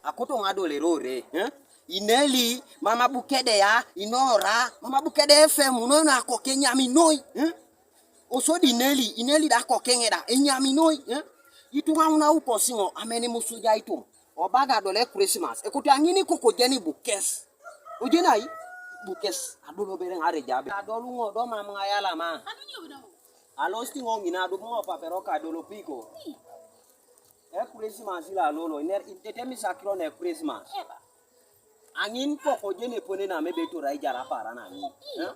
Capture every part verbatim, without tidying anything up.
Akoto ŋa adol erore, eh? Ineli, mama bukede ya, inora, mama bukede F M, uno na koke nyami noi, eh? Osodi ineli, ineli da koke ŋeda, enyami noi, eh? Ituŋa ŋun aukosiŋo, ameni musuja itum. Obaga adol e Christmas, ekoto aŋini koko jeni bukes. Ojenai, bukes, adol obere ŋareja abe. Adol ŋo do mam ŋa yalama. Alosit ŋo ŋina adup ŋo papero kadol opiko. E Christmas ila lolo, iner, itetemis akiro ne Christmas. Aŋin koko jene pone na mebe tura ijara para na ŋin. Eh?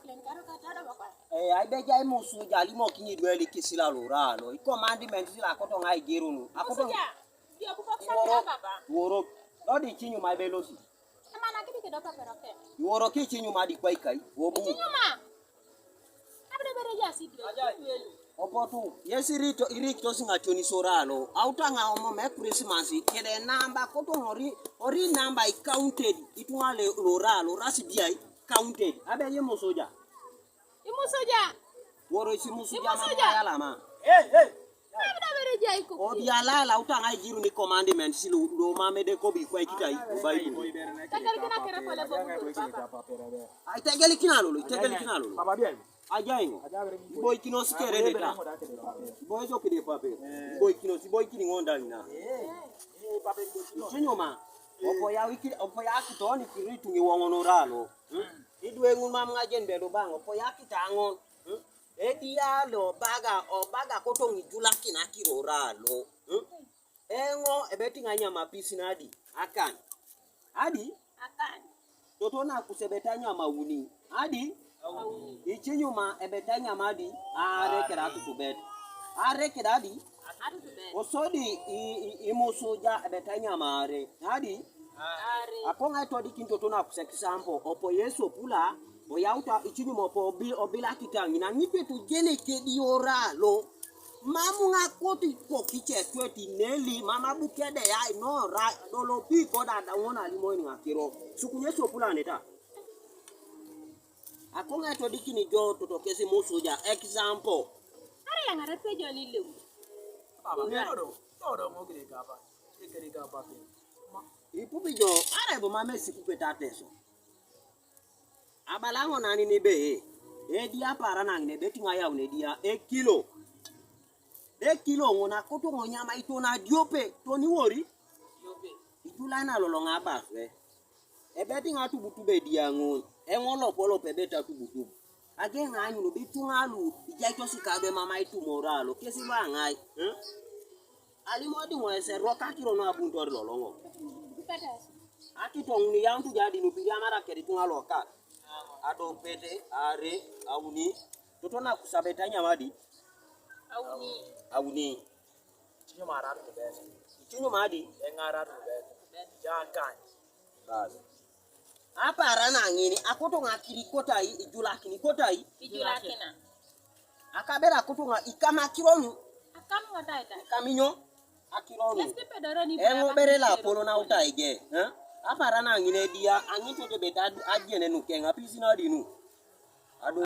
Eh, aibeja imusuja limokin idwe likisila loralo. I commandment sila akoto ŋa igirunu. Akoto Musuja, dia bubok iworo, sani baba. Iworo. Lodi kinyuma ibelosi. Emana kidi kido papero ke. Iworo ki kinyuma di kwa ikai. Wobu. Kinyuma. Abde bere jasi dwe. Opotu, yes irito, iriktos ŋationis oralo. Autaŋa omo me Christmas, kede namba koto ori, ori namba i counted, ituŋa le loralo, rasi biai counted. Abe ye musuja. Imusuja. Woro isi musuja. Imusuja. Mama yalama. Hey, hey. Abda bere jai ko. Obi alala utaŋa igiru ni commandments lo, lo mame de kobi kwa ikitai, o Bible. Tagal kina kere pole bobu baba. Ai tegeli kina lolo, tegeli kina lolo. Ajaiŋo. Iboikinos kere deta. Iboizo kide pape. Iboikinos, iboikini ŋonda ina. Ikinyuma. Opoya wiki, opoya kitoni kiritu ni woŋon oralo. Hmm? Idwe ŋun mam ŋajen bedo baŋ, opoya kitaŋon. Hmm? Edialo baga, obaga kotoŋ ijulakin akiro oralo. Hmm? Eŋo ebetiŋ anyama pis nadi? Akan. Adi? Akan. Toto nakus ebet anyama uni. Adi? Auni. Ikinyuma ebet anyama adi? Are keda atutubet. Are keda adi? Atutubet. Osodi i, i, imusuja ebet anyama are. Adi? Are. Akoŋa etodikin toto nakus ekisampo. Opo Yesu opula, oyauta ikinyuma opo obi, obilakita ŋina. Ŋipetu jene kedioralo. Mamu ŋa koti kokice tweti neli, mama bukede ya inora, dolopi koda da ŋona limoin ŋakiro. Sukunye sopulaneta. Akoŋa etodikini jo toto kesi musuja, example. Are yaŋare pejo lileu. Baba, todo, todo ŋo kire kapa, kire kapa kire. Ipupi jo, are bo mame sikupe tateso. Abala ŋo nani nebe, edia para naŋ nebe tiŋa yaun edia, ekilo. Ekilo ŋo nakoto ŋo nyama ito na diope, toni wori? Itula na loloŋ abaswe. Ebe tiŋa tubutub edia ŋun, eŋo lopolop ebe tatubutub. Age ŋanyun obi tuŋa lu, ijaitos kabe mama itumoro alo, kesi lo aŋai, eh? Alimodi ŋo ese rok akiro nu abunitor loloŋo. Akitoŋ nu yauntu jadi nu pidi amara kedi tuŋa lokak. Adopete, are, auni. Toto nakusabet anyamadi? Auni. Auni. Kinyum arat kubet. Kinyum adi? Eŋarat kubet. Jakan. Bas. Apara naŋini, akoto ŋakiri kotai, ijulakini kotai. Ijulakina. Akabera akoto ŋa, ikam akironu. Akam ŋotai tai. Ikam inyo? Akironu. Yes, kipedoroni. Eŋo bere la polo na utai ge. Eh? Apara naŋini edia, aŋin toto bet ad-, ajene nukeŋ, apisi na dinu. Ado